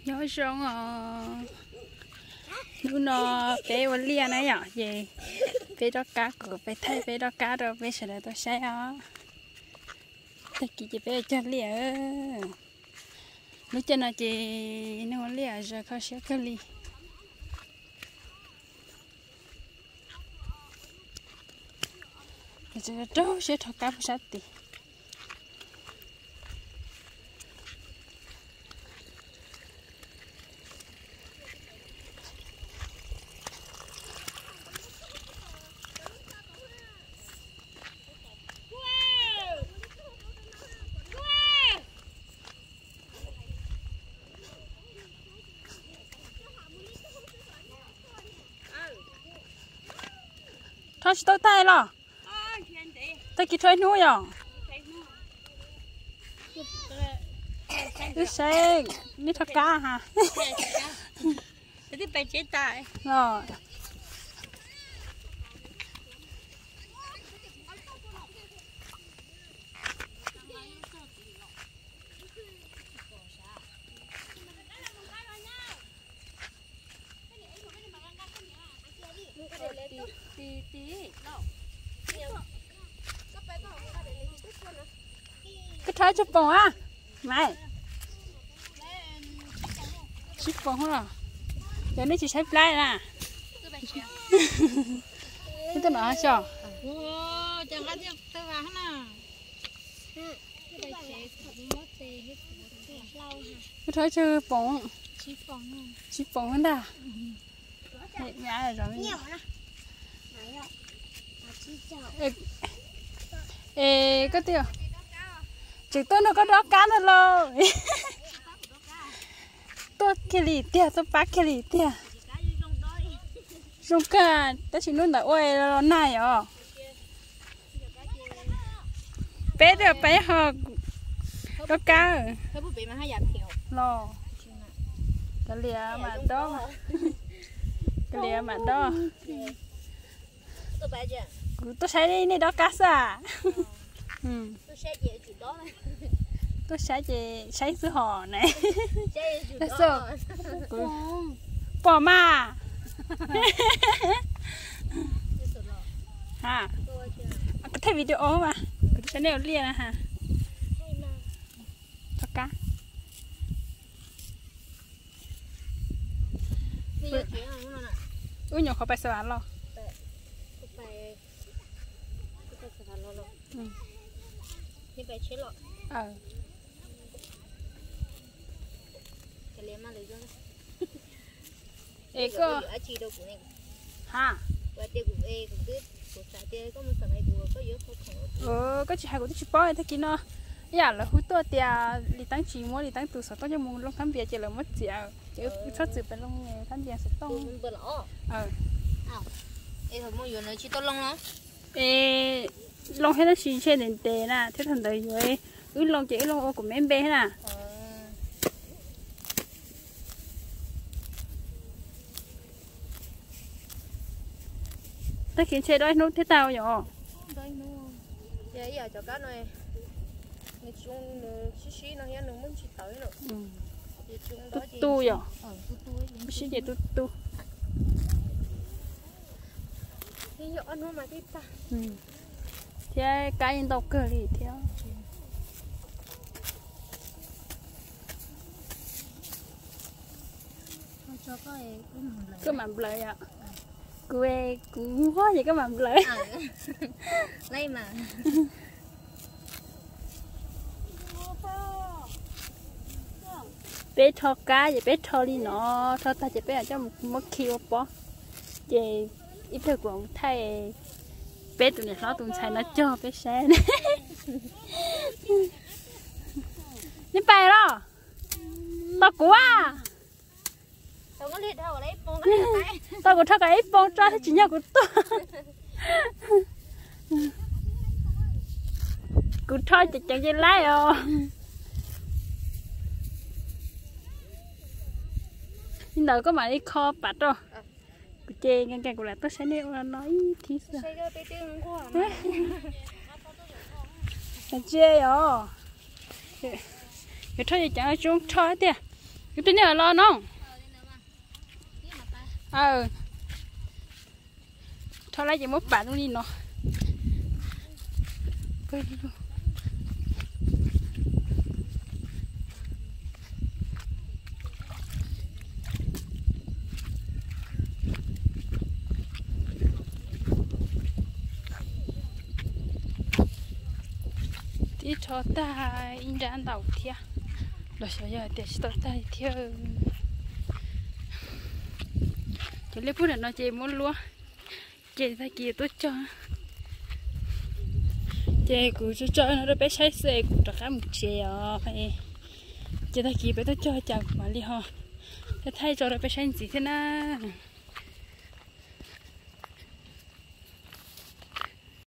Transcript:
Nyob zoo os, hnub no peb ua liaj na yom, ces peb rov qab, kuv peb thaij peb rov qab rau peb sawv daws tau saib os. Tag kis ces peb ua cog liaj. Lub caij no ces neeg ua liaj zoo kho siab kawg li. Rau siab rho kab puag sab tid. Rho tsis tau tag los? Tag kis rho ib hnub yom? Wb saib, nej rho kab ha. Koj rho tsawg poom a, Maiv? Tsib poom los? Yog nej tsis saib plab na. Tuaj no xyov. Koj rho tsawg poom? Tsib poom ntag. Es koj twb tseem tuaj nrog koj dob kab ntag lauj. Tuaj kiag li tiag, tuaj pab kiag li tiag. Zoo kawg, tab sis hnub ntawd ua los nag os. Peb twb peb ho dob kab los. Kav liam mam dob. Kav liam mam dob. Kuv tuaj saib nej dob kab xwb. Tuaj saib ces saib xwb hos na. Kuv pom mas. Kuv thaij video mas, kuv saib nej ua liaj na ha. Dob kab. Wb nyuam qhuav pais xav vas los. Es koj, ha, koj tsis hais kuv twb tsis paub tag kis no. Ib yam lawv hu tuaj tias Lis Teeb tsis muab Lis Teeb tus xov tooj coj mus loo thab npias ces lawv muab txiav, ces txhob txwm pais loo thab npias xov tooj. Es loo thiab tab sis ntshe ntev ntev na thiab thaum ntawd yuav, wb loo ces wb loo ua kuv me npe thiab na. Tag kis ntshe dob ib hnub thiab tag yom. Tu tu yom. Sib ces tu tu. Thiab kab yeej ntau kawg li thiab. Koj mam nplawv yom. Kuv, kuv nquag ces koj mam nplawv. Peb rho kab ces peb rho li no, rho tag ces peb coj muab khi ua pob. Ces ib pliag kuv thaij peb tus niam hlob tus ntxhais no cog peb saib. Neb pais los? Tau kuv a. Tau kuv rho kom ib poos tso thiab tsis nyob kuv tuaj. Kuv rho ceev ceev ces laib os. Li ntawd koj mam li kho pam rau. Kuv ces nkees nkees kuv lam tuaj saib nej ua no ib thib xwb. Ntsia os. Yuav rho ces ceev zoo rho tiag. Ib pliag nej los no. Rho lawm ces muab pam zoo li no. Twb rho tag ib nrab ntau thiab, los xyov yog tias tsis tau tag li thiab. Ces lej pub nram no ces muab luab, ces tag kis tuaj cog. Ces kuv tso tso no rau peb saib xwb es kuv rov qab mus tsev os. Ces tag kis peb tuaj cog cas kuv mam li ho thaij tso rau peb saib ntxiv thiab na.